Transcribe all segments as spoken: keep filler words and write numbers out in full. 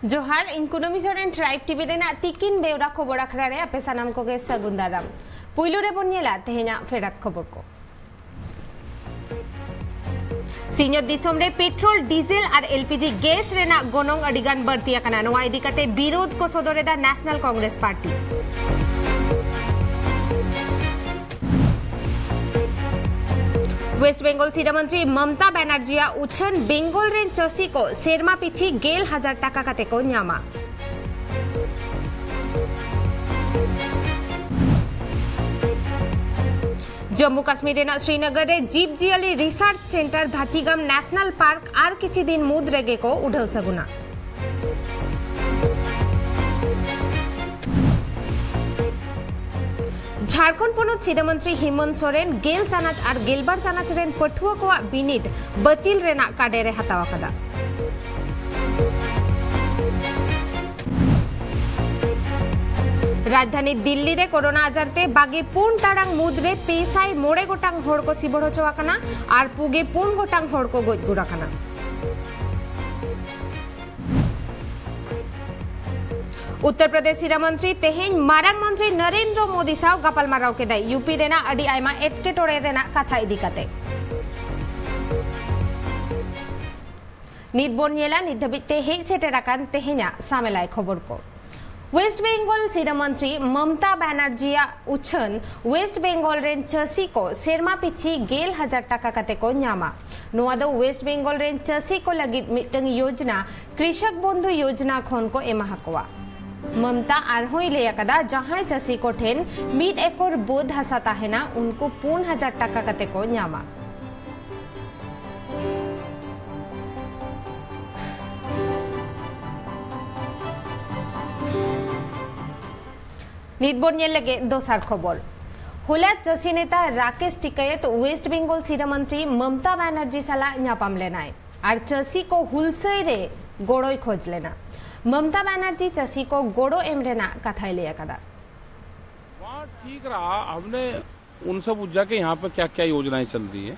ᱡᱚᱦᱟᱨ, ᱤᱧ ᱠᱩᱱᱟᱹᱢᱤ ᱥᱚᱨᱮᱱ, ᱴᱨᱟᱭᱤᱵᱽ ᱴᱤᱵᱷᱤ ᱨᱮᱱᱟᱜ ᱛᱤᱠᱤᱱ ᱵᱮᱣᱨᱟ ᱠᱷᱚᱵᱚᱨ ᱟᱠᱷᱲᱟ ᱨᱮ ᱟᱯᱮ ᱥᱟᱱᱟᱢ ᱠᱚᱜᱮ ᱥᱟᱹᱜᱩᱱ ᱫᱟᱨᱟᱢ᱾ ᱯᱩᱭᱞᱩ ᱨᱮᱵᱚᱱ ᱧᱮᱞᱟ ᱛᱮᱦᱮᱧᱟᱜ ᱯᱷᱮᱰᱟᱛ ᱠᱷᱚᱵᱚᱨ ᱠᱚ᱾ ᱥᱤᱧᱚᱛ ᱫᱤᱥᱚᱢ ᱨᱮ ᱯᱮᱴᱨᱳᱞ, ᱰᱤᱡᱮᱞ ᱟᱨ ᱮᱞ ᱯᱤ ᱡᱤ ᱜᱮᱥ ᱨᱮᱱᱟᱜ ᱜᱚᱱᱚᱝ ᱟᱹᱰᱤ ᱜᱟᱱ ᱵᱟᱹᱲᱛᱤ ᱟᱠᱟᱱᱟ᱾ ᱱᱚᱣᱟ ᱤᱫᱤ ᱠᱟᱛᱮ ᱵᱤᱨᱳᱫ ᱠᱚ ᱥᱚᱫᱚᱨ ᱮᱫᱟ national Congress party. West Bengal ᱥᱤᱨᱟᱹ ᱢᱚᱱᱛᱨᱤ ᱢᱚᱢᱛᱟ ᱵᱟᱱᱟᱨᱡᱤᱭᱟᱜ ᱩᱪᱷᱟᱹᱱ, ᱵᱮᱝᱜᱚᱞ ᱨᱮᱱ ᱪᱟᱹᱥᱤ ᱠᱚ ᱥᱮᱨᱢᱟ ᱯᱤᱪᱷᱤ ᱜᱮᱞ ᱦᱟᱡᱟᱨ ᱴᱟᱠᱟ ᱠᱟᱛᱮ ᱠᱚ ᱧᱟᱢᱟ᱾ ᱡᱚᱢᱢᱩ ᱠᱟᱥᱢᱤᱨ ᱨᱮᱱᱟᱜ ᱥᱨᱤᱱᱚᱜᱚᱨ ᱨᱮ ᱡᱤᱵᱽ ᱡᱤᱭᱟᱹᱞᱤ ᱨᱤᱥᱟᱨᱪ ᱥᱮᱱᱴᱟᱨ ᱫᱷᱟᱪᱤᱜᱟᱢ ᱱᱮᱥᱱᱟᱞ ᱯᱟᱨᱠ ᱟᱨ ᱠᱤᱪᱷᱤ ᱫᱤᱱ ᱢᱩᱫᱽ ᱨᱮᱜᱮ ᱠᱚ ᱩᱰᱷᱟᱹᱣ ᱥᱟᱹᱜᱩᱱᱟ᱾ ᱡᱷᱟᱲᱠᱷᱚᱸᱰ ᱯᱚᱱᱚᱛ ᱥᱤᱨᱟᱹ ᱢᱚᱱᱛᱨᱤ ᱦᱮᱢᱚᱱᱛ ᱥᱚᱨᱮᱱ ᱜᱮᱞ ᱪᱟᱱᱟᱪ ᱟᱨ ᱜᱮᱞᱵᱟᱨ ᱪᱟᱱᱟᱪ ᱨᱮᱱ ᱯᱟᱹᱴᱷᱩᱣᱟᱹ ᱠᱚᱣᱟᱜ ᱵᱤᱱᱤᱰ ᱵᱟᱹᱛᱤᱞ ᱨᱮᱱᱟᱜ ᱠᱟᱰᱮᱨᱮ ᱦᱟᱛᱟᱣ ᱟᱠᱟᱫᱟ᱾ ᱨᱟᱡᱽᱫᱷᱟᱱᱤ ᱫᱤᱞᱞᱤ ᱨᱮ ᱠᱳᱨᱳᱱᱟ ᱟᱡᱟᱨ ᱛᱮ ᱵᱟᱜᱮ ᱯᱩᱱ ᱴᱟᱲᱟᱝ ᱢᱩᱫᱽ ᱨᱮ ᱯᱮ ᱥᱟᱭ ᱢᱚᱬᱮ ᱜᱚᱴᱟᱝ ᱦᱚᱲ ᱠᱚ ᱥᱤᱵᱚᱲ ᱦᱚᱪᱚ ᱟᱠᱟᱱᱟ ᱟᱨ ᱯᱩᱜᱮ ᱯᱩᱱ ᱜᱚᱴᱟᱝ ᱦᱚᱲ ᱠᱚ ᱜᱚᱡ ᱜᱩᱨ ᱟᱠᱟᱱᱟ᱾ ᱩᱛᱛᱚᱨ ᱯᱨᱚᱫᱮᱥ ᱥᱤᱨᱟᱹ ᱢᱚᱱᱛᱨᱤ ᱛᱮᱦᱮᱧ ᱢᱟᱨᱟᱝ ᱢᱚᱱᱛᱨᱤ ᱱᱚᱨᱮᱱᱫᱨᱚ ᱢᱳᱫᱤ ᱥᱟᱶ ᱜᱟᱯᱟᱞᱢᱟᱨᱟᱣ ᱠᱮᱫᱟᱭ, ᱭᱩ ᱯᱤ ᱨᱮᱱᱟᱜ ᱟᱹᱰᱤ ᱟᱭᱢᱟ ᱮᱴᱠᱮᱴᱚᱬᱮ ᱨᱮᱱᱟᱜ ᱠᱟᱛᱷᱟ ᱤᱫᱤ ᱠᱟᱛᱮ᱾ ᱱᱤᱛ ᱵᱚᱱ ᱧᱮᱞᱟ ᱱᱤᱛ ᱫᱷᱟᱹᱵᱤᱡ ᱛᱮ ᱦᱮᱡ ᱥᱮᱴᱮᱨ ᱟᱠᱟᱱ ᱛᱮᱦᱮᱧᱟᱜ ᱥᱟᱢᱮᱞᱟᱭ ᱠᱷᱚᱵᱚᱨ ᱠᱚ᱾ ᱣᱮᱥᱴ ᱵᱮᱝᱜᱚᱞ ᱥᱤᱨᱟᱹ ᱢᱚᱱᱛᱨᱤ ᱢᱚᱢᱛᱟ ᱵᱟᱱᱟᱨᱡᱤᱭᱟᱜ ᱩᱪᱷᱟᱹᱱ, ᱣᱮᱥᱴ ᱵᱮᱝᱜᱚᱞ ᱨᱮᱱ ᱪᱟᱹᱥᱤ ᱠᱚ ᱥᱮᱨᱢᱟ ᱯᱤᱪᱷᱤ ᱜᱮᱞ ᱦᱟᱡᱟᱨ ᱴᱟᱠᱟ ᱠᱟᱛᱮ ᱠᱚ ᱧᱟᱢᱟ᱾ ᱱᱚᱣᱟ ᱫᱚ ᱣᱮᱥᱴ ᱵᱮᱝᱜᱚᱞ ᱨᱮᱱ ᱪᱟᱹᱥᱤ ᱠᱚ ᱞᱟᱹᱜᱤᱫ ᱢᱤᱫᱴᱟᱝ ᱭᱳᱡᱽᱱᱟ, ᱠᱨᱤᱥᱚᱠ ᱵᱚᱱᱫᱷᱩ ᱭᱳᱡᱽᱱᱟ ᱠᱷᱚᱱ ᱠᱚ ᱮᱢᱟ ᱦᱟᱠᱚᱣᱟ᱾ ᱢᱚᱢᱛᱟ ᱟᱨᱦᱚᱸᱭ ᱞᱟᱹᱭ ᱟᱠᱟᱫᱟ, ᱡᱟᱦᱟᱸᱭ ᱪᱟᱹᱥᱤ ᱠᱚ ᱴᱷᱮᱱ ᱢᱤᱫ ᱮᱠᱚᱨ ᱵᱟᱹᱫᱽ ᱦᱟᱥᱟ ᱛᱟᱦᱮᱱᱟ, ᱩᱱᱠᱩ ᱯᱩᱱ ᱦᱟᱡᱟᱨ ᱴᱟᱠᱟ ᱠᱟᱛᱮ ᱠᱚ ᱧᱟᱢᱟ᱾ ᱱᱤᱛ ᱵᱚᱱ ᱧᱮᱞ ᱞᱮᱜᱮ ᱫᱚᱥᱟᱨ ᱠᱷᱚᱵᱚᱨ᱾ ᱦᱚᱞᱟ ᱪᱟᱹᱥᱤ ᱱᱮᱛᱟ ᱨᱟᱠᱮᱥ ᱴᱤᱠᱟᱭᱮᱛ ᱣᱮᱥᱴ ᱵᱮᱝᱜᱚᱞ ᱥᱤᱨᱟᱹ ᱢᱚᱱᱛᱨᱤ ᱢᱚᱢᱛᱟ ᱵᱟᱱᱟᱨᱡᱤ ᱥᱟᱞᱟᱜ ᱧᱟᱯᱟᱢ ᱞᱮᱱᱟᱭ ᱟᱨ ᱪᱟᱹᱥᱤ ᱠᱚ ᱦᱩᱞᱥᱟᱹᱭ ᱨᱮ ᱜᱚᱲᱚᱭ ᱠᱷᱚᱡᱽ ᱞᱮᱱᱟ᱾ ᱢᱚᱢᱛᱟ ᱵᱟᱱᱟᱨᱡᱤ ᱪᱟᱹᱥᱤ ᱠᱚ ᱜᱚᱲᱚ ᱮᱢ ᱨᱮᱱᱟᱜ ᱠᱟᱛᱷᱟᱭ ᱞᱟᱹᱭ ᱟᱠᱟᱫᱟ᱾ वहाँ ठीक रहा, हमने उनसे पूछा कि यहाँ पे क्या क्या योजनाएं चल रही है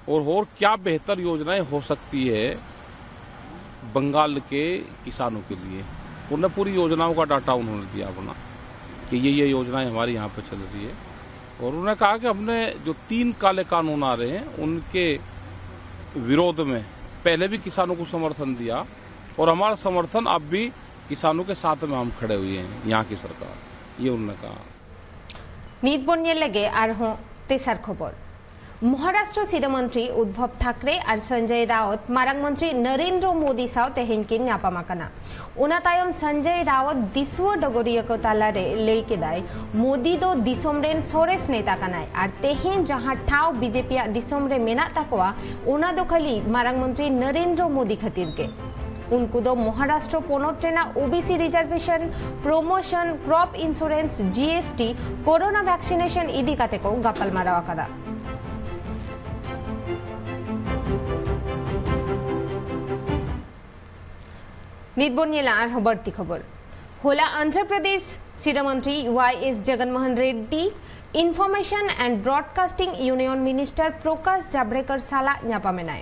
और और क्या बेहतर योजनाएं हो सकती है। बंगाल के किसानों के लिए। उन्हें पूरी योजनाओं का डाटा उन्होंने दिया अपना कि ये ये योजनाएं हमारी यहाँ पे चल रही है। और उन्होंने कहा कि हमने जो तीन काले कानून आ रहे हैं उनके विरोध में पहले भी किसानों को समर्थन दिया और हमारा समर्थन अब भी किसानों के साथ में हम खड़े हुए हैं, यहाँ की सरकार, ये उन्होंने कहा। ᱱᱤᱛ ᱵᱚᱱ ᱧᱮᱞ ᱞᱮᱜᱮ ᱟᱨᱦᱚᱸ ᱛᱮᱥᱟᱨ ᱠᱷᱚᱵᱚᱨ᱾ ᱢᱚᱦᱟᱨᱟᱥᱴᱨᱚ ᱥᱤᱨᱟᱹ ᱢᱚᱱᱛᱨᱤ ᱩᱫᱽᱫᱷᱚᱵ ᱴᱷᱟᱠᱨᱮ ᱟᱨ ᱥᱚᱧᱡᱚᱭ ᱨᱟᱣᱛ ᱢᱟᱨᱟᱝ ᱢᱚᱱᱛᱨᱤ ᱱᱚᱨᱮᱱᱫᱨᱚ ᱢᱳᱫᱤ ᱥᱟᱶ ᱛᱮᱦᱮᱧ ᱠᱤᱱ ᱧᱟᱯᱟᱢ ᱟᱠᱟᱱᱟ᱾ ᱚᱱᱟ ᱛᱟᱭᱚᱢ ᱥᱚᱧᱡᱚᱭ ᱨᱟᱣᱛ ᱫᱤᱥᱩᱣᱟᱹ ᱰᱚᱜᱚᱨᱤᱭᱟᱹ ᱠᱚ ᱛᱟᱞᱟᱨᱮ ᱞᱟᱹᱭ ᱠᱮᱫᱟᱭ, ᱢᱳᱫᱤ ᱫᱚ ᱫᱤᱥᱚᱢ ᱨᱮᱱ ᱥᱚᱨᱮᱥ ᱱᱮᱛᱟ ᱠᱟᱱᱟᱭ ᱟᱨ ᱛᱮᱦᱮᱧ ᱡᱟᱦᱟᱸ ᱴᱷᱟᱶ ᱵᱤᱡᱮᱯᱤ ᱟᱜ ᱫᱤᱥᱚᱢ ᱨᱮ ᱢᱮᱱᱟᱜ ᱛᱟᱠᱚᱣᱟ, ᱚᱱᱟ ᱫᱚ ᱠᱷᱟᱹᱞᱤ ᱢᱟᱨᱟᱝ ᱢᱚᱱᱛᱨᱤ ᱱᱚᱨᱮᱱᱫᱨᱚ ᱢᱳᱫᱤ ᱠᱷᱟᱹᱛᱤᱨ ᱜᱮ᱾ ᱩᱱᱠᱩ ᱫᱚ ᱢᱚᱦᱟᱨᱟᱥᱴᱨᱚ ᱯᱚᱱᱚᱛ ᱨᱮᱱᱟᱜ OBC reservation, promotion, crop insurance, GST, corona vaccination ᱤᱫᱤ ᱠᱟᱛᱮ ᱠᱚ ᱜᱟᱯᱟᱞᱢᱟᱨᱟᱣ ᱟᱠᱟᱫᱟ᱾ ᱱᱤᱛ ᱵᱚᱱ ᱧᱮᱞᱟ ᱟᱨᱦᱚᱸ ᱵᱟᱹᱲᱛᱤ ᱠᱷᱚᱵᱚᱨ᱾ ᱦᱚᱞᱟ ᱟᱱᱫᱷᱨᱚ ᱯᱨᱚᱫᱮᱥ ᱥᱤᱨᱟᱹ ᱢᱚᱱᱛᱨᱤ Y S Jagan Mohan Reddy, information and broadcasting union minister Prakash Javadekar ᱥᱟᱞᱟᱜ ᱧᱟᱯᱟᱢ ᱮᱱᱟᱭ᱾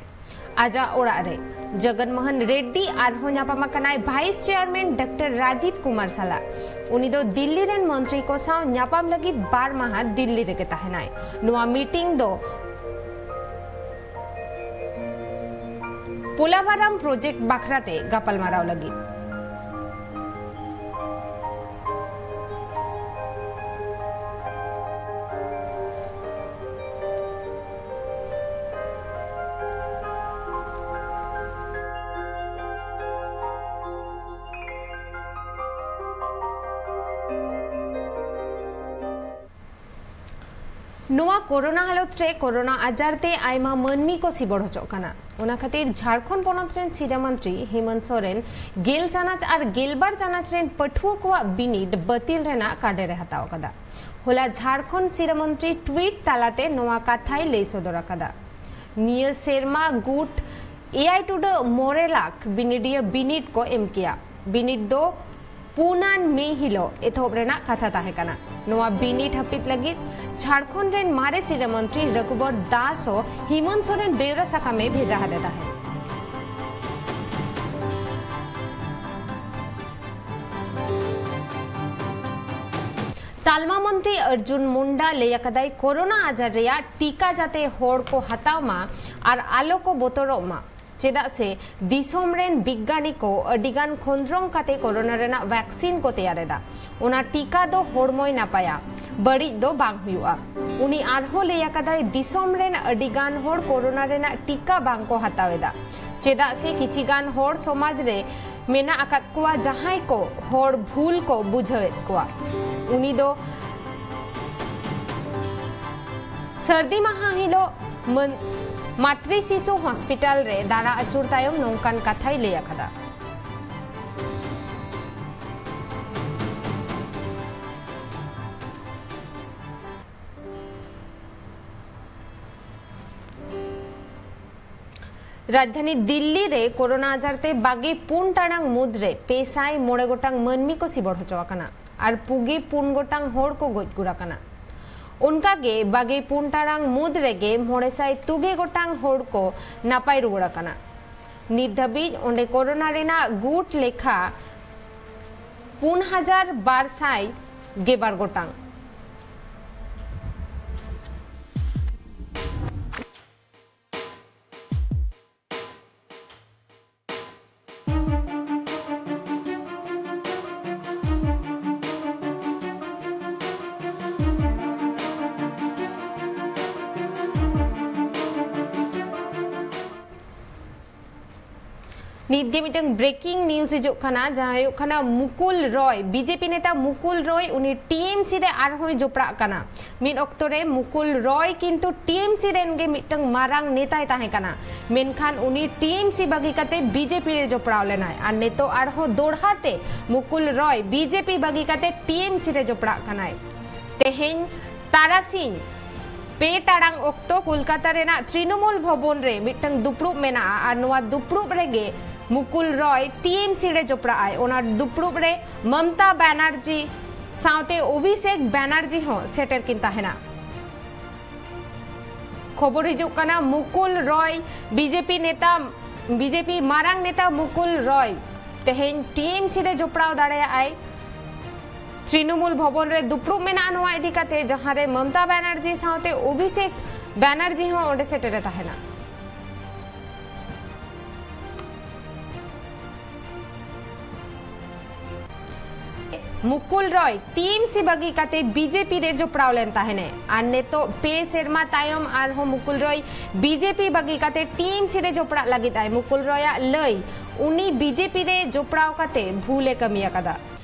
ᱟᱡᱟᱜ ᱚᱲᱟᱜ ᱨᱮ ᱡᱚᱜᱚᱱ ᱢᱳᱦᱚᱱ ᱨᱮᱰᱰᱤ ᱟᱨᱦᱚᱸ ᱧᱟᱯᱟᱢ ᱟᱠᱟᱱᱟᱭ vice chairman doctor Rajiv Kumar ᱥᱟᱞᱟᱜ᱾ ᱩᱱᱤ ᱫᱚ ᱫᱤᱞᱞᱤ ᱨᱮᱱ ᱢᱚᱱᱛᱨᱤ ᱠᱚ ᱥᱟᱶ ᱧᱟᱯᱟᱢ ᱞᱟᱹᱜᱤᱫ ᱵᱟᱨ ᱢᱟᱦᱟ ᱫᱤᱞᱞᱤ ᱨᱮᱜᱮ ᱛᱟᱦᱮᱱᱟᱭ᱾ ᱱᱚᱣᱟ ᱢᱤᱴᱤᱝ ᱫᱚ ᱯᱳᱞᱟᱵᱟᱨᱟᱢ ᱯᱨᱚᱡᱮᱠᱴ ᱵᱟᱠᱷᱨᱟᱛᱮ ᱜᱟᱯᱟᱞᱢᱟᱨᱟᱣ ᱞᱟᱹᱜᱤᱫ᱾ ᱱᱚᱣᱟ ᱠᱳᱨᱳᱱᱟ ᱦᱟᱞᱚᱛ ᱨᱮ ᱠᱳᱨᱳᱱᱟ ᱟᱡᱟᱨ ᱛᱮ ᱟᱭᱢᱟ ᱢᱟᱹᱱᱢᱤ ᱠᱚ ᱥᱤᱵᱚᱲ ᱦᱚᱪᱚᱜ ᱠᱟᱱᱟ᱾ ᱚᱱᱟ ᱠᱷᱟᱹᱛᱤᱨ ᱡᱷᱟᱲᱠᱷᱚᱸᱰ ᱯᱚᱱᱚᱛ ᱨᱮᱱ ᱥᱤᱨᱟᱹ ᱢᱚᱱᱛᱨᱤ ᱦᱮᱢᱚᱱᱛ ᱥᱚᱨᱮᱱ ᱜᱮᱞ ᱪᱟᱱᱟᱪ ᱟᱨ ᱜᱮᱞᱵᱟᱨ ᱪᱟᱱᱟᱪ ᱨᱮᱱ ᱯᱟᱹᱴᱷᱩᱣᱟᱹ ᱠᱚᱣᱟᱜ ᱵᱤᱱᱤᱰ ᱵᱟᱹᱛᱤᱞ ᱨᱮᱱᱟᱜ ᱠᱟᱰᱮᱨ ᱮ ᱦᱟᱛᱟᱣ ᱟᱠᱟᱫᱟ᱾ ᱦᱚᱞᱟ ᱡᱷᱟᱲᱠᱷᱚᱸᱰ ᱥᱤᱨᱟᱹ ᱢᱚᱱᱛᱨᱤ ᱴᱩᱭᱤᱴ ᱛᱟᱞᱟᱛᱮ ᱱᱚᱣᱟ ᱠᱟᱛᱷᱟᱭ ᱞᱟᱹᱭ ᱥᱚᱫᱚᱨ ᱟᱠᱟᱫᱟ᱾ ᱱᱤᱭᱟᱹ ᱥᱮᱨᱢᱟ ᱜᱩᱴ ᱮᱭᱟᱭ ᱴᱩᱰᱟᱹᱜ ᱢᱚᱬᱮ ᱞᱟᱠᱷ ᱵᱤᱱᱤᱰᱤᱭᱟᱹ ᱵᱤᱱᱤᱰ ᱠᱚ ᱮᱢ ᱠᱮᱭᱟ᱾ ᱵᱤᱱᱤᱰ ᱫᱚ ᱯᱩᱱᱟᱱ ᱢᱮ ᱦᱤᱞᱳᱜ ᱮᱛᱚᱦᱚᱵ ᱨᱮᱱᱟᱜ ᱠᱟᱛᱷᱟ ᱛᱟᱦᱮᱸ ᱠᱟᱱᱟ᱾ ᱱᱚᱣᱟ ᱵᱤᱱᱤᱰ ᱦᱟᱹᱯᱤᱫ ᱞᱟᱹᱜᱤᱫ ᱡᱷᱟᱲᱠᱷᱚᱸᱰ ᱨᱮᱱ ᱢᱟᱨᱮ ᱥᱤᱨᱟᱹ ᱢᱚᱱᱛᱨᱤ ᱨᱚᱜᱷᱩᱵᱚᱨ ᱫᱟᱥ ᱦᱚᱸ ᱦᱮᱢᱚᱱᱛ ᱥᱚᱨᱮᱱ ᱵᱮᱣᱨᱟ ᱥᱟᱠᱟᱢᱮ ᱵᱷᱮᱡᱟ ᱟᱫᱮ ᱛᱟᱦᱮᱸᱫ᱾ ᱛᱟᱞᱢᱟ ᱢᱚᱱᱛᱨᱤ ᱚᱨᱡᱩᱱ ᱢᱩᱱᱰᱟ ᱞᱟᱹᱭ ᱟᱠᱟᱫᱟᱭ, ᱠᱳᱨᱳᱱᱟ ᱟᱡᱟᱨ ᱨᱮᱭᱟᱜ ᱴᱤᱠᱟ ᱡᱟᱛᱮ ᱦᱚᱲ ᱠᱚ ᱦᱟᱛᱟᱣ ᱢᱟ ᱟᱨ ᱟᱞᱚ ᱠᱚ ᱵᱚᱛᱚᱨᱚᱜ ᱢᱟ, ᱪᱮᱫᱟᱜ ᱥᱮ ᱫᱤᱥᱚᱢ ᱨᱮᱱ ᱵᱤᱜᱽᱜᱟᱱᱤ ᱠᱚ ᱟᱹᱰᱤ ᱜᱟᱱ ᱠᱷᱚᱸᱫᱽᱨᱚᱝ ᱠᱟᱛᱮ ᱠᱳᱨᱳᱱᱟ ᱨᱮᱱᱟᱜ ᱵᱷᱮᱠᱥᱤᱱ ᱠᱚ ᱛᱮᱭᱟᱨ ᱮᱫᱟ᱾ ᱚᱱᱟ ᱴᱤᱠᱟ ᱫᱚ ᱦᱚᱲᱢᱚᱭ ᱱᱟᱯᱟᱭᱟ, ᱵᱟᱹᱲᱤᱡ ᱫᱚ ᱵᱟᱝ ᱦᱩᱭᱩᱜᱼᱟ᱾ ᱩᱱᱤ ᱟᱨᱦᱚᱸ ᱞᱟᱹᱭ ᱟᱠᱟᱫᱟᱭ, ᱫᱤᱥᱚᱢ ᱨᱮᱱ ᱟᱹᱰᱤ ᱜᱟᱱ ᱦᱚᱲ ᱠᱳᱨᱳᱱᱟ ᱨᱮᱱᱟᱜ ᱴᱤᱠᱟ ᱵᱟᱝ ᱠᱚ ᱦᱟᱛᱟᱣ ᱮᱫᱟ, ᱪᱮᱫᱟᱜ ᱥᱮ ᱠᱤᱪᱷᱤ ᱜᱟᱱ ᱦᱚᱲ ᱥᱚᱢᱟᱡᱽ ᱨᱮ ᱢᱮᱱᱟᱜ ᱟᱠᱟᱫ ᱠᱚᱣᱟ, ᱡᱟᱦᱟᱸᱭ ᱠᱚ ᱦᱚᱲ ᱵᱷᱩᱞ ᱠᱚ ᱵᱩᱡᱷᱟᱹᱣᱮᱫ ᱠᱚᱣᱟ᱾ ᱩᱱᱤ ᱫᱚ ᱥᱟᱹᱨᱫᱤ ᱢᱟᱦᱟ ᱦᱤᱞᱳᱜ ᱢᱟᱹᱱ-, ᱢᱟᱛᱨᱤ ᱥᱤᱥᱩ ᱦᱚᱥᱯᱤᱴᱟᱞ ᱨᱮ ᱫᱟᱬᱟ ᱟᱹᱪᱩᱨ ᱛᱟᱭᱚᱢ ᱱᱚᱝᱠᱟᱱ ᱠᱟᱛᱷᱟᱭ ᱞᱟᱹᱭ ᱟᱠᱟᱫᱟ᱾ ᱨᱟᱡᱽᱫᱷᱟᱱᱤ ᱫᱤᱞᱞᱤ ᱨᱮ ᱠᱳᱨᱳᱱᱟ ᱟᱡᱟᱨ ᱛᱮ ᱵᱟᱜᱮ ᱯᱩᱱ ᱴᱟᱲᱟᱝ ᱢᱩᱫᱽ ᱨᱮ ᱯᱮ ᱥᱟᱭ ᱢᱚᱬᱮ ᱜᱚᱴᱟᱝ ᱢᱟᱹᱱᱢᱤ ᱠᱚ ᱥᱤᱵᱚᱲ ᱦᱚᱪᱚ ᱟᱠᱟᱱᱟ ᱟᱨ ᱯᱩᱜᱮ ᱯᱩᱱ ᱜᱚᱴᱟᱝ ᱦᱚᱲ ᱠᱚ ᱜᱚᱡ ᱜᱩᱨ ᱟᱠᱟᱱᱟ᱾ ᱚᱱᱠᱟ ᱜᱮ ᱵᱟᱜᱮ ᱯᱩᱱ ᱴᱟᱲᱟᱝ ᱢᱩᱫᱽ ᱨᱮᱜᱮ ᱢᱚᱬᱮ ᱥᱟᱭ ᱛᱩᱜᱮ ᱜᱚᱴᱟᱝ ᱦᱚᱲ ᱠᱚ ᱱᱟᱯᱟᱭ ᱨᱩᱣᱟᱹᱲ ᱟᱠᱟᱱᱟ᱾ ᱱᱤᱛ ᱫᱷᱟᱹᱵᱤᱡ ᱚᱸᱰᱮ ᱠᱳᱨᱳᱱᱟ ᱨᱮᱱᱟᱜ ᱜᱩᱴ ᱞᱮᱠᱷᱟ ᱯᱩᱱ ᱦᱟᱡᱟᱨ ᱵᱟᱨ ᱥᱟᱭ ᱜᱮᱞᱵᱟᱨ ᱜᱚᱴᱟᱝ᱾ ᱱᱤᱛ ᱜᱮ ᱢᱤᱫᱴᱟᱝ ᱵᱨᱮᱠᱤᱝ ᱱᱤᱭᱩᱡᱽ ᱦᱤᱡᱩᱜ ᱠᱟᱱᱟ, ᱡᱟᱦᱟᱸ ᱦᱩᱭᱩᱜ ᱠᱟᱱᱟ ᱢᱩᱠᱩᱞ ᱨᱚᱭ, ᱵᱤᱡᱮᱯᱤ ᱱᱮᱛᱟ ᱢᱩᱠᱩᱞ ᱨᱚᱭ, ᱩᱱᱤ ᱴᱤᱮᱢᱥᱤ ᱨᱮ ᱟᱨᱦᱚᱸᱭ ᱡᱚᱯᱲᱟᱜ ᱠᱟᱱᱟ᱾ ᱢᱤᱫ ᱚᱠᱛᱚ ᱨᱮ ᱢᱩᱠᱩᱞ ᱨᱚᱭ ᱠᱤᱱᱛᱩ ᱴᱤᱮᱢᱥᱤ ᱨᱮᱱ ᱜᱮ ᱢᱤᱫᱴᱟᱝ ᱢᱟᱨᱟᱝ ᱱᱮᱛᱟᱭ ᱛᱟᱦᱮᱸ ᱠᱟᱱᱟ, ᱢᱮᱱᱠᱷᱟᱱ ᱩᱱᱤ ᱴᱤᱮᱢᱥᱤ ᱵᱟᱹᱜᱤ ᱠᱟᱛᱮ ᱵᱤᱡᱮᱯᱤ ᱨᱮ ᱡᱚᱯᱲᱟᱣ ᱞᱮᱱᱟᱭ ᱟᱨ ᱱᱤᱛᱚᱜ ᱟᱨᱦᱚᱸ ᱫᱚᱲᱦᱟ ᱛᱮ ᱢᱩᱠᱩᱞ ᱨᱚᱭ ᱵᱤᱡᱮᱯᱤ ᱵᱟᱹᱜᱤ ᱠᱟᱛᱮ ᱴᱤᱮᱢᱥᱤ ᱨᱮ ᱡᱚᱯᱲᱟᱜ ᱠᱟᱱᱟᱭ᱾ ᱛᱮᱦᱮᱧ ᱛᱟᱨᱟᱥᱤᱧ ᱯᱮ ᱴᱟᱲᱟᱝ ᱚᱠᱛᱚ ᱠᱳᱞᱠᱟᱛᱟ ᱨᱮᱱᱟᱜ ᱛᱨᱤᱱᱚᱢᱩᱞ ᱵᱷᱚᱵᱚᱱ ᱨᱮ ᱢᱤᱫᱴᱟᱝ ᱫᱩᱯᱲᱩᱵ ᱢᱮᱱᱟᱜᱼᱟ ᱟᱨ ᱱᱚᱣᱟ ᱫᱩᱯᱲᱩᱵ ᱨᱮᱜᱮ ᱢᱩᱠᱩᱞ ᱨᱚᱭ ᱴᱤᱮᱢᱥᱤ ᱨᱮ ᱡᱚᱯᱲᱟᱜ ᱟᱭ᱾ ᱚᱱᱟ ᱫᱩᱯᱲᱩᱵ ᱨᱮ ᱢᱚᱢᱛᱟ ᱵᱟᱱᱟᱨᱡᱤ ᱥᱟᱶᱛᱮ ᱚᱵᱷᱤᱥᱮᱠ ᱵᱟᱱᱟᱨᱡᱤ ᱦᱚᱸ ᱥᱮᱴᱮᱨ ᱠᱤᱱ ᱛᱟᱦᱮᱱᱟ᱾ ᱠᱷᱚᱵᱚᱨ ᱦᱤᱡᱩᱜ ᱠᱟᱱᱟ, ᱢᱩᱠᱩᱞ ᱨᱚᱭ, ᱵᱤᱡᱮᱯᱤ ᱱᱮᱛᱟ, ᱵᱤᱡᱮᱯᱤ ᱢᱟᱨᱟᱝ ᱱᱮᱛᱟ ᱢᱩᱠᱩᱞ ᱨᱚᱭ ᱛᱮᱦᱮᱧ ᱴᱤᱮᱢᱥᱤ ᱨᱮ ᱡᱚᱯᱲᱟᱣ ᱫᱟᱲᱮᱭᱟᱜᱼᱟᱭ᱾ ᱛᱨᱤᱱᱚᱢᱩᱞ ᱵᱷᱚᱵᱚᱱ ᱨᱮ ᱫᱩᱯᱲᱩᱵ ᱢᱮᱱᱟᱜᱼᱟ ᱱᱚᱣᱟ ᱤᱫᱤ ᱠᱟᱛᱮ, ᱡᱟᱦᱟᱸ ᱨᱮ ᱢᱚᱢᱚᱛᱟ ᱵᱟᱱᱟᱨᱡᱤ ᱥᱟᱶᱛᱮ ᱚᱵᱷᱤᱥᱮᱠ ᱵᱟᱱᱟᱨᱡᱤ ᱦᱚᱸ ᱚᱸᱰᱮ ᱥᱮᱴᱮᱨᱮ ᱛᱟᱦᱮᱱᱟ᱾ ᱢᱩᱠᱩᱞ ᱨᱚᱭ ᱴᱤᱮᱢᱥᱤ ᱵᱟᱹᱜᱤ ᱠᱟᱛᱮ ᱵᱤᱡᱮᱯᱤ ᱨᱮ ᱡᱚᱯᱲᱟᱣ ᱞᱮᱱ ᱛᱟᱦᱮᱱᱮ, ᱟᱨ ᱱᱤᱛᱚᱜ ᱯᱮ ᱥᱮᱨᱢᱟ ᱛᱟᱭᱚᱢ ᱟᱨᱦᱚᱸ ᱢᱩᱠᱩᱞ ᱨᱚᱭ ᱵᱤᱡᱮᱯᱤ ᱵᱟᱹᱜᱤ ᱠᱟᱛᱮ ᱴᱤᱮᱢᱥᱤ ᱨᱮ ᱡᱚᱯᱲᱟᱜ ᱞᱟᱹᱜᱤᱫ ᱟᱭ᱾ ᱢᱩᱠᱩᱞ ᱨᱚᱭᱟᱜ ᱞᱟᱹᱭ, ᱩᱱᱤ ᱵᱤᱡᱮᱯᱤ ᱨᱮ ᱡᱚᱯᱲᱟᱣ ᱠᱟᱛᱮ ᱵᱷᱩᱞᱮ ᱠᱟᱹᱢᱤ ᱟᱠᱟᱫᱟ,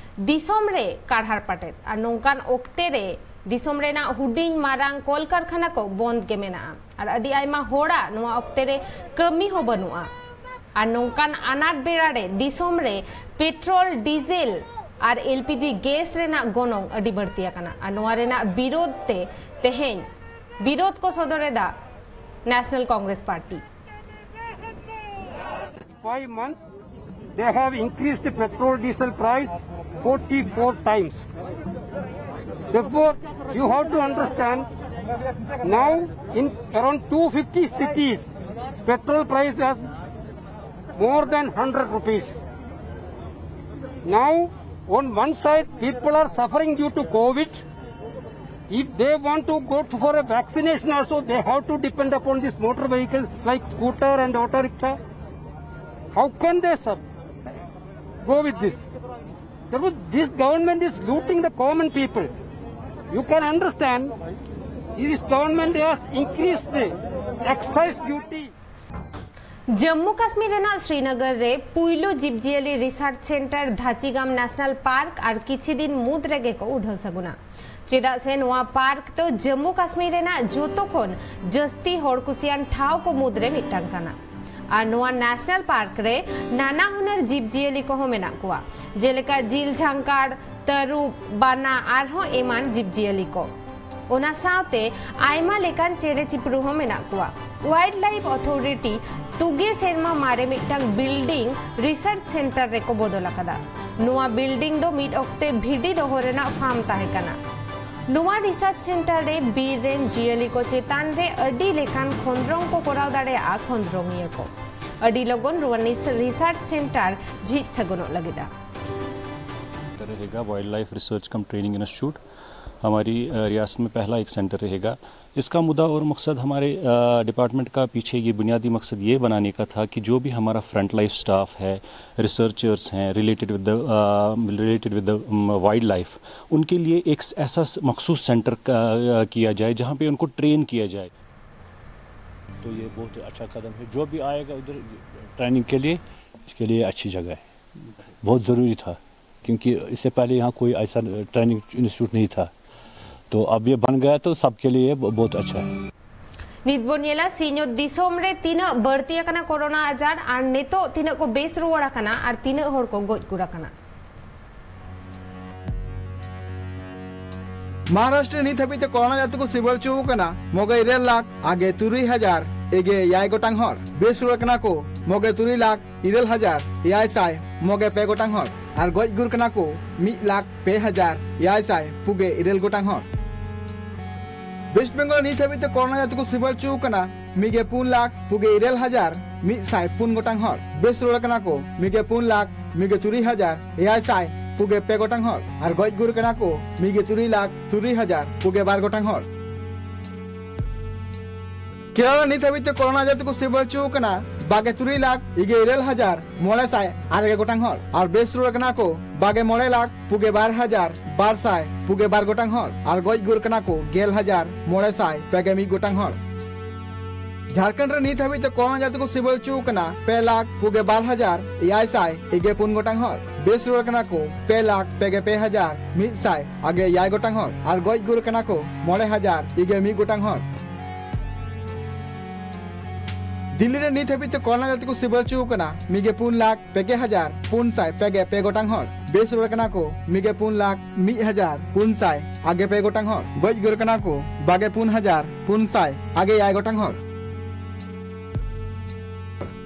ᱫᱤᱥᱚᱢ ᱨᱮ ᱠᱟᱨᱦᱟᱲ ᱯᱟᱴᱮᱫ, ᱟᱨ ᱱᱚᱝᱠᱟᱱ ᱚᱠᱛᱮ ᱨᱮ ᱫᱤᱥᱚᱢ ᱨᱮᱱᱟᱜ ᱦᱩᱰᱤᱧ ᱢᱟᱨᱟᱝ ᱠᱚᱞᱠᱟᱨᱠᱷᱟᱱᱟ ᱠᱚ ᱵᱚᱱᱫ ᱜᱮ ᱢᱮᱱᱟᱜᱼᱟ, ᱟᱨ ᱟᱹᱰᱤ ᱟᱭᱢᱟ ᱦᱚᱲᱟᱜ ᱱᱚᱣᱟ ᱚᱠᱛᱮ ᱨᱮ ᱠᱟᱹᱢᱤ ᱦᱚᱸ ᱵᱟᱹᱱᱩᱜᱼᱟ᱾ ᱟᱨ ᱱᱚᱝᱠᱟᱱ ᱟᱱᱟᱴ ᱵᱮᱲᱟ ᱨᱮ ᱫᱤᱥᱚᱢ ᱨᱮ ᱯᱮᱴᱨᱳᱞ, ᱰᱤᱡᱮᱞ ᱟᱨ ᱮᱞᱯᱤᱡᱤ ᱜᱮᱥ ᱨᱮᱱᱟᱜ ᱜᱚᱱᱚᱝ ᱟᱹᱰᱤ ᱵᱟᱹᱲᱛᱤ ᱟᱠᱟᱱᱟ, ᱟᱨ ᱱᱚᱣᱟ ᱨᱮᱱᱟᱜ ᱵᱤᱨᱳᱫᱷ ᱛᱮ ᱛᱮᱦᱮᱧ ᱵᱤᱨᱳᱫᱷ ᱠᱚ ᱥᱚᱫᱚᱨ ᱮᱫᱟ national Congress party. Five months, they have increased the petrol diesel price forty-four times. Therefore, you have to understand, now in around two fifty cities, petrol price has more than one hundred rupees. Now, on one side, people are suffering due to COVID. If they want to go to, for a vaccination also, they have to depend upon this motor vehicle like scooter and auto rickshaw. How can they, sir, go with this? Therefore, this government is looting the common people. You can understand, this government has increased the excise duty. Jammu Kashmir ᱨᱮᱱᱟᱜ ᱥᱨᱤᱱᱚᱜᱚᱨ ᱨᱮ ᱯᱩᱭᱞᱩ ᱡᱤᱵᱽᱡᱤᱭᱟᱹᱞᱤ research centre ᱫᱷᱟᱪᱤᱜᱟᱢ national park ᱟᱨ ᱠᱤᱪᱷᱤ ᱫᱤᱱ ᱢᱩᱫᱽ ᱨᱮᱜᱮ ᱠᱚ ᱩᱰᱷᱟᱹᱣ ᱥᱟᱹᱜᱩᱱᱟ, ᱪᱮᱫᱟᱜ ᱥᱮ ᱱᱚᱣᱟ ᱯᱟᱨᱠ ᱫᱚ ᱡᱚᱢᱢᱩ ᱠᱟᱥᱢᱤᱨ ᱨᱮᱱᱟᱜ ᱡᱚᱛᱚ ᱠᱷᱚᱱ ᱡᱟᱹᱥᱛᱤ ᱦᱚᱲ ᱠᱩᱥᱤᱭᱟᱱ ᱴᱷᱟᱶ ᱠᱚ ᱢᱩᱫᱽᱨᱮ ᱢᱤᱫᱴᱟᱝ ᱠᱟᱱᱟ᱾ ᱟᱨ ᱱᱚᱣᱟ ᱱᱮᱥᱱᱟᱞ ᱯᱟᱨᱠ ᱨᱮ ᱱᱟᱱᱟ ᱦᱩᱱᱟᱹᱨ ᱡᱤᱵᱽᱡᱤᱭᱟᱹᱞᱤ ᱠᱚᱦᱚᱸ ᱢᱮᱱᱟᱜ ᱠᱚᱣᱟ, ᱡᱮᱞᱮᱠᱟ ᱡᱤᱞ ᱡᱷᱟᱝᱠᱟᱲ, ᱛᱟᱹᱨᱩᱵ, ᱵᱟᱱᱟ ᱟᱨᱦᱚᱸ ᱮᱢᱟᱱ ᱡᱤᱵᱽᱡᱤᱭᱟᱹᱞᱤ ᱠᱚ᱾ ᱚᱱᱟ ᱥᱟᱶᱛᱮ ᱟᱭᱢᱟ ᱞᱮᱠᱟᱱ ᱪᱮᱬᱮ ᱪᱤᱯᱨᱩ ᱦᱚᱸ ᱢᱮᱱᱟᱜ ᱠᱚᱣᱟ᱾ ᱳᱣᱟᱭᱤᱞᱰ ᱞᱟᱭᱤᱯᱷ ᱚᱛᱷᱚᱨᱤᱴᱤ ᱛᱩᱜᱮ ᱥᱮᱨᱢᱟ ᱢᱟᱨᱮ ᱢᱤᱫᱴᱟᱝ ᱵᱤᱞᱰᱤᱝ ᱨᱤᱥᱟᱨᱪ ᱥᱮᱱᱴᱟᱨ ᱨᱮᱠᱚ ᱵᱚᱫᱚᱞ ᱟᱠᱟᱫᱟ᱾ ᱱᱚᱣᱟ ᱵᱤᱞᱰᱤᱝ ᱫᱚ ᱢᱤᱫ ᱚᱠᱛᱮ ᱵᱷᱤᱰᱤ ᱫᱚᱦᱚ ᱨᱮᱱᱟᱜ ᱯᱷᱟᱨᱢ ᱛᱟᱦᱮᱸ ᱠᱟᱱᱟ᱾ ᱱᱚᱣᱟ ᱨᱤᱥᱟᱨᱪ ᱥᱮᱱᱴᱟᱨ ᱨᱮ ᱵᱤᱨ ᱨᱮᱱ ᱡᱤᱭᱟᱹᱞᱤ ᱠᱚ ᱪᱮᱛᱟᱱ ᱨᱮ ᱟᱹᱰᱤ ᱞᱮᱠᱟᱱ ᱠᱷᱚᱸᱫᱽᱨᱚᱝ ᱠᱚ ᱠᱚᱨᱟᱣ ᱫᱟᱲᱮᱭᱟᱜᱼᱟ ᱠᱷᱚᱸᱫᱽᱨᱚᱝᱤᱭᱟᱹ ᱠᱚ᱾ ᱟᱹᱰᱤ ᱞᱚᱜᱚᱱ ᱱᱚᱣᱟ ᱱᱤᱥ-, ᱨᱤᱥᱟᱨᱪ ᱥᱮᱱᱴᱟᱨ ᱡᱷᱤᱡ ᱥᱟᱹᱜᱩᱱᱚᱜ ᱞᱟᱹᱜᱤᱫᱼᱟ᱾ रहेगा, वाइल्ड लाइफ रिसर्च कम ट्रेनिंग इंस्टीट्यूट हमारी अ, रियासत में पहला एक सेंटर रहेगा। इसका मुद्दा और मकसद हमारे डिपार्टमेंट का पीछे ये बुनियादी मकसद ये बनाने का था कि जो भी हमारा फ्रंट लाइफ स्टाफ है, रिसर्चर्स हैं, related with the related with the wildlife, उनके लिए एक ऐसा मखसूस सेंटर किया जाए जहाँ पे उनको ट्रेन किया जाए। तो ये बहुत अच्छा कदम है, जो भी आएगा उधर ट्रेनिंग के लिए, इसके लिए अच्छी जगह है, बहुत ज़रूरी था, क्योंकि इससे पहले यहाँ कोई ऐसा ट्रेनिंग इंस्टीट्यूट नहीं था। तो अब ये बन गया तो सबके लिए बहुत अच्छा है। ᱱᱤᱛ ᱵᱚᱱ ᱧᱮᱞᱟ ᱥᱤᱧᱚᱛ ᱫᱤᱥᱚᱢ ᱨᱮ ᱛᱤᱱᱟᱹᱜ ᱵᱟᱹᱲᱛᱤ ᱟᱠᱟᱱᱟ ᱠᱳᱨᱳᱱᱟ ᱟᱡᱟᱨ ᱟᱨ ᱱᱤᱛᱚᱜ ᱛᱤᱱᱟᱹᱜ ᱠᱚ ᱵᱮᱥ ᱨᱩᱣᱟᱹᱲ ᱟᱠᱟᱱᱟ ᱟᱨ ᱛᱤᱱᱟᱹᱜ ᱦᱚᱲ ᱠᱚ ᱜᱚᱡ ᱜᱩᱨ ᱟᱠᱟᱱᱟ᱾ ᱢᱚᱦᱟᱨᱟᱥᱴᱨᱚ ᱨᱮ ᱱᱤᱛ ᱦᱟᱹᱵᱤᱡ ᱛᱮ ᱠᱳᱨᱳᱱᱟ ᱡᱟᱹᱛᱤ ᱠᱚ ᱥᱤᱵᱟᱹᱲ ᱦᱚᱪᱚ ᱟᱠᱟᱱᱟ ᱢᱚᱜᱮ ᱤᱨᱟᱹᱞ ᱞᱟᱠᱷ ᱟᱜᱮ ᱛᱩᱨᱩᱭ ᱦᱟᱡᱟᱨ ᱮᱜᱮ ᱮᱭᱟᱭ ᱜᱚᱴᱟᱝ ᱦᱚᱲ᱾ ᱵᱮᱥ ᱨᱩᱣᱟᱹᱲ ᱠᱟᱱᱟ ᱠᱚ ᱢᱚᱜᱮ ᱛᱩᱨᱩᱭ ᱞᱟᱠᱷ ᱤᱨᱟᱹᱞ ᱦᱟᱡᱟᱨ ᱮᱭᱟᱭ ᱥᱟᱭ ᱢᱚᱜᱮ ᱯᱮ ᱜᱚᱴᱟᱝ ᱦᱚᱲ᱾ ᱟᱨ ᱜᱚᱡ ᱜᱩᱨ ᱠᱟᱱᱟ ᱠᱚ ᱢᱤᱫ ᱞᱟᱠᱷ ᱯᱮ ᱦᱟᱡᱟᱨ ᱮᱭᱟᱭ ᱥᱟᱭ ᱯᱩᱜᱮ ᱤᱨᱟᱹᱞ ᱜᱚᱴᱟᱝ ᱦᱚᱲ᱾ ᱳᱭᱮᱥᱴ ᱵᱮᱝᱜᱚᱞ ᱨᱮ ᱱᱤᱛ ᱦᱟᱹᱵᱤᱡ ᱛᱮ ᱠᱳᱨᱳᱱᱟ ᱡᱟᱹᱛᱤ ᱠᱚ ᱥᱤᱵᱟᱹᱲ ᱦᱚᱪᱚ ᱟᱠᱟᱱᱟ ᱢᱤᱜᱮ ᱯᱩᱱ ᱞᱟᱠᱷ ᱯᱩᱜᱮ ᱤᱨᱟᱹᱞ ᱦᱟᱡᱟᱨ ᱢᱤᱫ ᱥᱟᱭ ᱯᱩᱱ ᱜᱚᱴᱟᱝ ᱦᱚᱲ᱾ ᱵᱮᱥ ᱨᱩᱣᱟᱹᱲ ᱠᱟᱱᱟ ᱠᱚ ᱢᱤᱜᱮ ᱯᱩᱱ ᱞᱟᱠᱷ ᱢᱤᱜᱮ ᱛᱩᱨᱩᱭ ᱦᱟᱡᱟᱨ ᱮᱭᱟᱭ ᱥᱟᱭ ᱯᱩᱜᱮ ᱯᱮ ᱜᱚᱴᱟᱝ ᱦᱚᱲ᱾ ᱟᱨ ᱜᱚᱡ ᱜᱩᱨ ᱠᱟᱱᱟ ᱠᱚ ᱢᱤᱜᱮ ᱛᱩᱨᱩᱭ ᱞᱟᱠᱷ ᱛᱩᱨᱩᱭ ᱦᱟᱡᱟᱨ ᱯᱩᱜᱮ ᱵᱟᱨ ᱜᱚᱴᱟᱝ ᱦᱚᱲ᱾ ᱠᱮᱨᱟᱞᱟ ᱱᱤᱛ ᱦᱟᱹᱵᱤᱡ ᱛᱮ ᱠᱳᱨᱳᱱᱟ ᱟᱡᱟᱨ ᱛᱮᱠᱚ ᱥᱤᱵᱟᱹᱲ ᱦᱚᱪᱚ ᱟᱠᱟᱱᱟ ᱵᱟᱜᱮ ᱛᱩᱨᱩᱭ ᱞᱟᱠᱷ ᱤᱜᱮ ᱤᱨᱟᱹᱞ ᱦᱟᱡᱟᱨ ᱢᱚᱬᱮ ᱥᱟᱭ ᱟᱨᱮ ᱜᱮ ᱜᱚᱴᱟᱝ ᱦᱚᱲ᱾ ᱟᱨ ᱵᱮᱥ ᱨᱩᱣᱟᱹᱲ ᱠᱟᱱᱟ ᱠᱚ ᱵᱟᱜᱮ ᱢᱚᱬᱮ ᱞᱟᱠᱷ ᱯᱩᱜᱮ ᱵᱟᱨ ᱦᱟᱡᱟᱨ ᱵᱟᱨ ᱥᱟᱭ ᱯᱩᱜᱮ ᱵᱟᱨ ᱜᱚᱴᱟᱝ ᱦᱚᱲ᱾ ᱟᱨ ᱜᱚᱡ ᱜᱩᱨ ᱠᱟᱱᱟ ᱠᱚ ᱜᱮᱞ ᱦᱟᱡᱟᱨ ᱢᱚᱬᱮ ᱥᱟᱭ ᱯᱮᱜᱮ ᱢᱤᱫ ᱜᱚᱴᱟᱝ ᱦᱚᱲ᱾ ᱡᱷᱟᱲᱠᱷᱚᱸᱰ ᱨᱮ ᱱᱤᱛ ᱦᱟᱹᱵᱤᱡ ᱛᱮ ᱠᱳᱨᱳᱱᱟ ᱟᱡᱟᱨ ᱛᱮᱠᱚ ᱥᱤᱵᱟᱹᱲ ᱦᱚᱪᱚ ᱟᱠᱟᱱᱟ ᱯᱮ ᱞᱟᱠᱷ ᱯᱩᱜᱮ ᱵᱟᱨ ᱦᱟᱡᱟᱨ ᱮᱭᱟᱭ ᱥᱟᱭ ᱤᱜᱮ ᱯᱩᱱ ᱜᱚᱴᱟᱝ ᱦᱚᱲ᱾ ᱵᱮᱥ ᱨᱩᱣᱟᱹᱲ ᱠᱟᱱᱟ ᱠᱚ ᱯᱮ ᱞᱟᱠᱷ ᱯᱮᱜᱮ ᱯᱮ ᱦᱟᱡᱟᱨ ᱢᱤᱫ ᱥᱟᱭ ᱟᱜᱮ ᱮᱭᱟᱭ ᱜᱚᱴᱟᱝ ᱦᱚᱲ᱾ ᱟᱨ ᱜᱚᱡ ᱜᱩᱨ ᱠᱟᱱᱟ ᱠᱚ ᱢᱚᱬᱮ ᱦᱟᱡᱟᱨ ᱤᱜᱮ ᱢᱤᱫ ᱜᱚᱴᱟᱝ ᱦᱚᱲ᱾ ᱫᱤᱞᱞᱤ ᱨᱮ ᱱᱤᱛ ᱦᱟᱹᱵᱤᱡ ᱛᱮ ᱠᱳᱨᱳᱱᱟ ᱟᱡᱟᱨ ᱛᱮᱠᱚ ᱥᱤᱵᱟᱹᱲ ᱦᱚᱪᱚ ᱟᱠᱟᱱᱟ ᱢᱤᱜᱮ ᱯᱩᱱ ᱞᱟᱠᱷ ᱯᱮᱜᱮ ᱦᱟᱡᱟᱨ ᱯᱩᱱ ᱥᱟᱭ ᱯᱮᱜᱮ ᱯᱮ ᱜᱚᱴᱟᱝ ᱦᱚᱲ᱾ ᱵᱮᱥ ᱨᱩᱣᱟᱹᱲ ᱠᱟᱱᱟ ᱠᱚ ᱢᱤᱜᱮ ᱯᱩᱱ ᱞᱟᱠᱷ ᱢᱤᱫ ᱦᱟᱡᱟᱨ ᱯᱩᱱ ᱥᱟᱭ ᱟᱜᱮ ᱯᱮ ᱜᱚᱴᱟᱝ ᱦᱚᱲ᱾ ᱜᱚᱡ ᱜᱩᱨ ᱠᱟᱱᱟ ᱠᱚ ᱵᱟᱜᱮ ᱯᱩᱱ ᱦᱟᱡᱟᱨ ᱯᱩᱱ ᱥᱟᱭ ᱟᱜᱮ ᱮᱭᱟᱭ ᱜᱚᱴᱟᱝ ᱦᱚᱲ᱾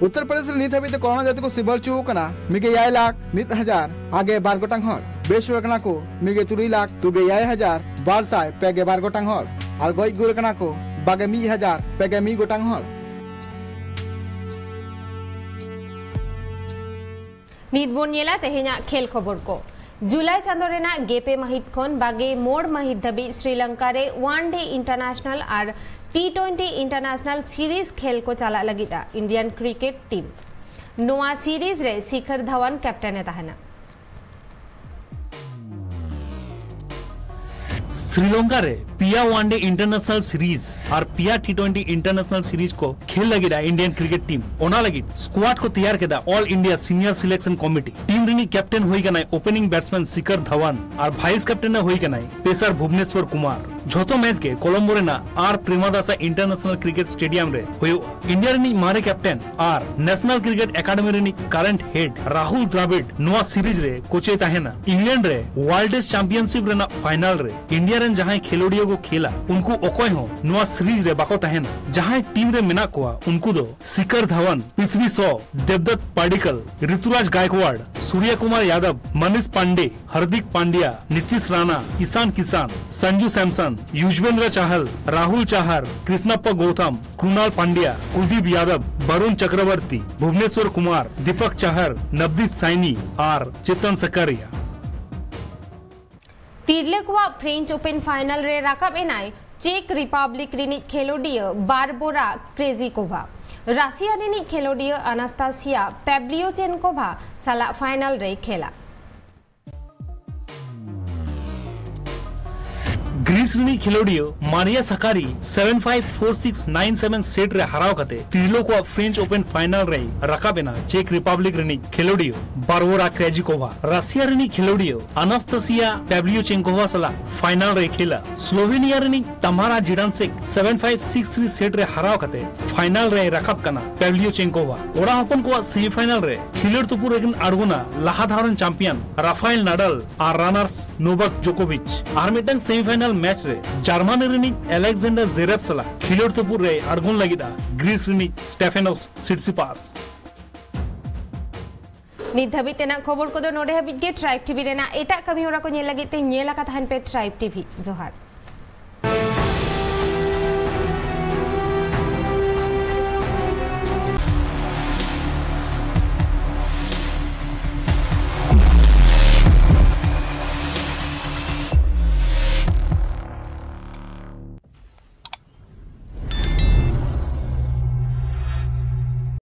ᱩᱛᱛᱚᱨ ᱯᱨᱚᱫᱮᱥ ᱨᱮ ᱱᱤᱛ ᱦᱟᱹᱵᱤᱡ ᱛᱮ ᱠᱳᱨᱳᱱᱟ ᱟᱡᱟᱨ ᱛᱮᱠᱚ ᱥᱤᱵᱟᱹᱲ ᱦᱚᱪᱚ ᱟᱠᱟᱱᱟ ᱢᱤᱜᱮ ᱮᱭᱟᱭ ᱞᱟᱠᱷ ᱢᱤᱫ ᱦᱟᱡᱟᱨ ᱟᱜᱮ ᱵᱟᱨ ᱜᱚᱴᱟᱝ ᱦᱚᱲ᱾ ᱵᱮᱥ ᱨᱩᱣᱟᱹᱲ ᱠᱟᱱᱟ ᱠᱚ ᱢᱤᱜᱮ ᱛᱩᱨᱩᱭ ᱞᱟᱠᱷ ᱛᱩᱜᱮ ᱮᱭᱟᱭ ᱦᱟᱡᱟᱨ ᱵᱟᱨ ᱥᱟᱭ ᱯᱮᱜᱮ ᱵᱟᱨ ᱜᱚᱴᱟᱝ ᱦᱚᱲ᱾ ᱟᱨ ᱜᱚᱡ ᱜᱩᱨ ᱠᱟᱱᱟ ᱠᱚ ᱵᱟᱜᱮ ᱢᱤᱫ ᱦᱟᱡᱟᱨ ᱯᱮᱜᱮ ᱢᱤᱫ ᱜᱚᱴᱟᱝ ᱦᱚᱲ᱾ ᱱᱤᱛ ᱵᱚᱱ ᱧᱮᱞᱟ ᱛᱮᱦᱮᱧᱟᱜ ᱠᱷᱮᱞ ᱠᱷᱚᱵᱚᱨ ᱠᱚ᱾ ᱡᱩᱞᱟᱭ ᱪᱟᱸᱫᱚ ᱨᱮᱱᱟᱜ ᱜᱮᱞ ᱯᱮ ᱢᱟᱹᱦᱤᱛ ᱠᱷᱚᱱ ᱵᱟᱨ ᱜᱮᱞ ᱢᱚᱬᱮ ᱢᱟᱹᱦᱤᱛ ᱫᱷᱟᱹᱵᱤᱡ ᱥᱨᱤᱞᱚᱝᱠᱟ ᱨᱮ ᱚᱣᱟᱱ ᱰᱮ ᱤᱱᱴᱟᱨᱱᱮᱥᱱᱟᱞ ᱟᱨ ᱴᱤ ᱴᱩᱭᱮᱱᱴᱤ ᱤᱱᱴᱟᱨᱱᱮᱥᱱᱟᱞ ᱥᱤᱨᱤᱡᱽ ᱠᱷᱮᱞ ᱠᱚ ᱪᱟᱞᱟᱜ ᱞᱟᱹᱜᱤᱫ ᱤᱱᱰᱤᱭᱟᱱ ᱠᱨᱤᱠᱮᱴ ᱴᱤᱢ᱾ ᱱᱚᱣᱟ ᱥᱤᱨᱤᱡᱽ ᱨᱮ ᱥᱤᱠᱷᱚᱨ ᱫᱷᱟᱣᱟᱱ ᱠᱮᱯᱴᱮᱱ ᱮ ᱛᱟᱦᱮᱱᱟ᱾ ᱥᱨᱤᱞᱚᱝᱠᱟ ᱨᱮ ᱯᱮᱭᱟ ᱚᱣᱟᱱ ᱰᱮ ᱤᱱᱴᱟᱨᱱᱮᱥᱱᱟᱞ ᱥᱤᱨᱤᱡᱽ ᱟᱨ ᱯᱮᱭᱟ ᱴᱤ ᱴᱩᱭᱮᱱᱴᱤ ᱤᱱᱴᱟᱨᱱᱮᱥᱱᱟᱞ ᱥᱤᱨᱤᱡᱽ ᱠᱚ ᱠᱷᱮᱞ ᱞᱟᱹᱜᱤᱫ ᱤᱱᱰᱤᱭᱟᱱ ᱠᱨᱤᱠᱮᱴ ᱴᱤᱢ᱾ ᱚᱱᱟ ᱞᱟᱹᱜᱤᱫ ᱥᱠᱣᱟᱰ ᱠᱚ ᱛᱮᱭᱟᱨ ᱠᱮᱫᱟ all India senior selection committee. Team ᱨᱤᱱᱤᱡ ᱠᱮᱯᱴᱮᱱ ᱦᱩᱭ ᱠᱟᱱᱟᱭ ᱳᱯᱮᱱᱤᱝ ᱵᱮᱴᱥᱢᱮᱱ ᱥᱤᱠᱷᱚᱨ ᱫᱷᱟᱣᱟᱱ ᱟᱨ ᱵᱷᱟᱭᱤᱥ ᱠᱮᱯᱴᱮᱱ ᱮ ᱦᱩᱭ ᱠᱟᱱᱟᱭ ᱯᱮᱥᱟᱨ ᱵᱷᱩᱵᱽᱱᱮᱥᱣᱚᱨ ᱠᱩᱢᱟᱨ᱾ ᱡᱷᱚᱛᱚ ᱢᱮᱪ ᱜᱮ ᱠᱚᱞᱚᱢᱵᱳ ᱨᱮᱱᱟᱜ ᱟᱨ ᱯᱨᱮᱢᱟᱫᱟᱥᱟ ᱤᱱᱴᱟᱨᱱᱮᱥᱱᱟᱞ ᱠᱨᱤᱠᱮᱴ ᱥᱴᱮᱰᱤᱭᱟᱢ ᱨᱮ ᱦᱩᱭᱩᱜᱼᱟ᱾ ᱤᱱᱰᱤᱭᱟ ᱨᱤᱱᱤᱡ ᱢᱟᱨᱮ ᱠᱮᱯᱴᱮᱱ ᱟᱨ ᱱᱮᱥᱱᱟᱞ ᱠᱨᱤᱠᱮᱴ ᱮᱠᱟᱰᱮᱢᱤ ᱨᱤᱱᱤᱡ ᱠᱟᱨᱮᱱᱴ ᱦᱮᱰ ᱨᱟᱦᱩᱞ ᱫᱨᱟᱵᱤᱰ ᱱᱚᱣᱟ ᱥᱤᱨᱤᱡᱽ ᱨᱮ ᱠᱳᱪ ᱮ ᱛᱟᱦᱮᱱᱟ᱾ ᱤᱝᱞᱮᱱᱰ ᱨᱮ ᱣᱟᱨᱞᱰ ᱴᱮᱥᱴ ᱪᱟᱢᱯᱤᱭᱟᱱᱥᱤᱯ ᱨᱮᱱᱟᱜ ᱯᱷᱟᱭᱱᱟᱞ ᱨᱮ ᱤᱱᱰᱤᱭᱟ ᱨᱮᱱ ᱡᱟᱦᱟᱸᱭ ᱠᱷᱮᱞᱳᱰᱤᱭᱟᱹ ᱠᱚ ᱠᱷᱮᱞᱟ, ᱩᱱᱠᱩ ᱚᱠᱚᱭ ᱦᱚᱸ ᱱᱚᱣᱟ ᱥᱤᱨᱤᱡᱽ ᱨᱮ ᱵᱟᱠᱚ ᱛᱟᱦᱮᱱᱟ᱾ ᱡᱟᱦᱟᱸᱭ ᱴᱤᱢ ᱨᱮ ᱢᱮᱱᱟᱜ ᱠᱚᱣᱟ, ᱩᱱᱠᱩ ᱫᱚ ᱥᱤᱠᱷᱚᱨ ᱫᱷᱟᱣᱟᱱ, ᱯᱨᱤᱛᱷᱵᱤ ᱥᱚ, ᱫᱮᱵᱫᱚᱛ ᱯᱟᱰᱤᱠᱟᱞ, ᱨᱤᱛᱩᱨᱟᱡᱽ ᱜᱟᱭᱠᱣᱟᱲ, ᱥᱩᱨᱭᱟ ᱠᱩᱢᱟᱨ ᱭᱟᱫᱚᱵ, ᱢᱟᱱᱤᱥ ᱯᱟᱱᱰᱮ, ᱦᱟᱨᱫᱤᱠ ᱯᱟᱱᱰᱭᱟ, ᱱᱤᱛᱤᱥ ᱨᱟᱱᱟ, ᱤᱥᱟᱱ ᱠᱤᱥᱟᱱ, ᱥᱟᱱᱡᱩ ᱥᱟᱢᱥᱚᱱ, ᱭᱩᱡᱵᱮᱱᱫᱨᱟ ᱪᱟᱦᱟᱞ, ᱨᱟᱦᱩᱞ ᱪᱟᱦᱟᱨ, ᱠᱨᱤᱥᱱᱟᱯᱯᱟ ᱜᱳᱣᱛᱷᱟᱢ, ᱠᱨᱩᱱᱟᱞ ᱯᱟᱱᱰᱭᱟ, ᱠᱩᱞᱫᱤᱯ ᱭᱟᱫᱚᱵ, ᱵᱟᱨᱩᱱ ᱪᱚᱠᱨᱚᱵᱚᱨᱛᱤ, ᱵᱷᱩᱵᱽᱱᱮᱥᱣᱚᱨ ᱠᱩᱢᱟᱨ, ᱫᱤᱯᱚᱠ ᱪᱟᱦᱟᱨ, ᱱᱟᱵᱫᱤᱯ ᱥᱟᱭᱱᱤ ᱟᱨ ᱪᱮᱛᱚᱱ ᱥᱟᱠᱟᱨᱤᱭᱟ᱾ ᱛᱤᱨᱞᱟᱹ ᱠᱚᱣᱟᱜ ᱯᱷᱨᱮᱧᱪ ᱳᱯᱮᱱ ᱯᱷᱟᱭᱱᱟᱞ ᱨᱮ ᱨᱟᱠᱟᱵ ᱮᱱᱟᱭ ᱪᱮᱠ ᱨᱤᱯᱟᱵᱽᱞᱤᱠ ᱨᱤᱱᱤᱡ ᱠᱷᱮᱞᱳᱰᱤᱭᱟᱹ ᱵᱟᱨᱵᱳᱨᱟ ᱠᱨᱮᱡᱤᱠᱳᱵᱷᱟ᱾ ᱨᱟᱥᱤᱭᱟ ᱨᱤᱱᱤᱡ ᱠᱷᱮᱞᱳᱰᱤᱭᱟᱹ ᱟᱱᱟᱥᱛᱟᱥᱤᱭᱟ ᱯᱮᱵᱽᱞᱤᱭᱳᱪᱮᱱᱠᱳᱵᱷᱟ ᱥᱟᱞᱟᱜ ᱯᱷᱟᱭᱱᱟᱞ ᱨᱮᱭ ᱠᱷᱮᱞᱟ᱾ ᱜᱨᱤᱥ ᱨᱤᱱᱤᱡ ᱠᱷᱮᱞᱳᱰᱤᱭᱟᱹ Maria Sakkari seven five, four six, nine seven set ᱨᱮ ᱦᱟᱨᱟᱣ ᱠᱟᱛᱮ ᱛᱤᱨᱞᱟᱹ ᱠᱚᱣᱟᱜ ᱯᱷᱨᱮᱧᱪ ᱳᱯᱮᱱ ᱯᱷᱟᱭᱱᱟᱞ ᱨᱮᱭ ᱨᱟᱠᱟᱵ ᱮᱱᱟ ᱪᱮᱠ ᱨᱤᱯᱟᱵᱽᱞᱤᱠ ᱨᱤᱱᱤᱡ ᱠᱷᱮᱞᱳᱰᱤᱭᱟᱹ ᱵᱟᱨᱵᱳᱨᱟ ᱠᱨᱮᱡᱤᱠᱳᱵᱷᱟ᱾ ᱨᱟᱥᱤᱭᱟ ᱨᱤᱱᱤᱡ ᱠᱷᱮᱞᱳᱰᱤᱭᱟᱹ ᱟᱱᱟᱥᱛᱟᱥᱤᱭᱟ ᱯᱮᱵᱽᱞᱤᱭᱳᱪᱮᱱᱠᱳᱵᱷᱟ ᱥᱟᱞᱟᱜ ᱯᱷᱟᱭᱱᱟᱞ ᱨᱮᱭ ᱠᱷᱮᱞᱟ᱾ ᱥᱞᱳᱵᱷᱮᱱᱤᱭᱟ ᱨᱤᱱᱤᱡ Tamara Zidansek seven five, six three set ᱨᱮ ᱦᱟᱨᱟᱣ ᱠᱟᱛᱮ ᱯᱷᱟᱭᱱᱟᱞ ᱨᱮᱭ ᱨᱟᱠᱟᱵ ᱠᱟᱱᱟ ᱯᱮᱵᱽᱞᱤᱭᱳᱪᱮᱱᱠᱳᱵᱷᱟ᱾ ᱠᱚᱲᱟ ᱦᱚᱯᱚᱱ ᱠᱚᱣᱟᱜ ᱥᱮᱢᱤᱯᱷᱟᱭᱱᱟᱞ ᱨᱮ ᱠᱷᱮᱞᱳᱰ ᱛᱩᱯᱩᱫ ᱨᱮᱠᱤᱱ ᱟᱬᱜᱚᱱᱟ ᱞᱟᱦᱟ ᱫᱷᱟᱣ ᱨᱮᱱ ᱪᱟᱢᱯᱤᱭᱟᱱ ᱨᱟᱯᱷᱟᱭᱮᱞ ᱱᱟᱰᱟᱞ ᱟᱨ ᱨᱟᱱᱟᱨᱥ ᱱᱳᱵᱟᱠ ᱡᱳᱠᱳᱵᱷᱤᱪ᱾ ᱟᱨ ᱢᱤᱫᱴᱟᱝ ᱥᱮᱢᱤᱯᱷᱟᱭᱱᱟᱞ ᱢᱮᱪ ᱨᱮ ᱡᱟᱨᱢᱟᱱᱤ ᱨᱤᱱᱤᱡ ᱟᱞᱮᱠᱡᱟᱱᱰᱟᱨ ᱡᱮᱨᱮᱵᱷ ᱥᱟᱞᱟᱜ ᱠᱷᱮᱞᱳᱰ ᱛᱩᱯᱩᱫ ᱨᱮᱭ ᱟᱬᱜᱚᱱ ᱞᱟᱹᱜᱤᱫᱼᱟ ᱜᱨᱤᱥ ᱨᱤᱱᱤᱡ ᱥᱴᱮᱯᱷᱟᱱᱳᱥ ᱥᱤᱴᱥᱤᱯᱟᱥ᱾ ᱱᱤᱛ ᱫᱷᱟᱹᱵᱤᱡ ᱛᱮᱱᱟᱜ ᱠᱷᱚᱵᱚᱨ ᱠᱚᱫᱚ ᱱᱚᱰᱮ ᱦᱟᱹᱵᱤᱡ ᱜᱮ᱾ ᱴᱨᱟᱭᱤᱵᱽ ᱴᱤᱵᱷᱤ ᱨᱮᱱᱟᱜ ᱮᱴᱟᱜ ᱠᱟᱹᱢᱤ ᱦᱚᱨᱟ ᱠᱚ ᱧᱮᱞ ᱞᱟᱹᱜᱤᱫ ᱛᱮ ᱧᱮᱞ ᱟᱠᱟ ᱛᱟᱦᱮᱱ ᱯᱮ ᱴᱨᱟᱭᱤᱵᱽ ᱴᱤᱵᱷᱤ᱾ ᱡᱚᱦᱟᱨ᱾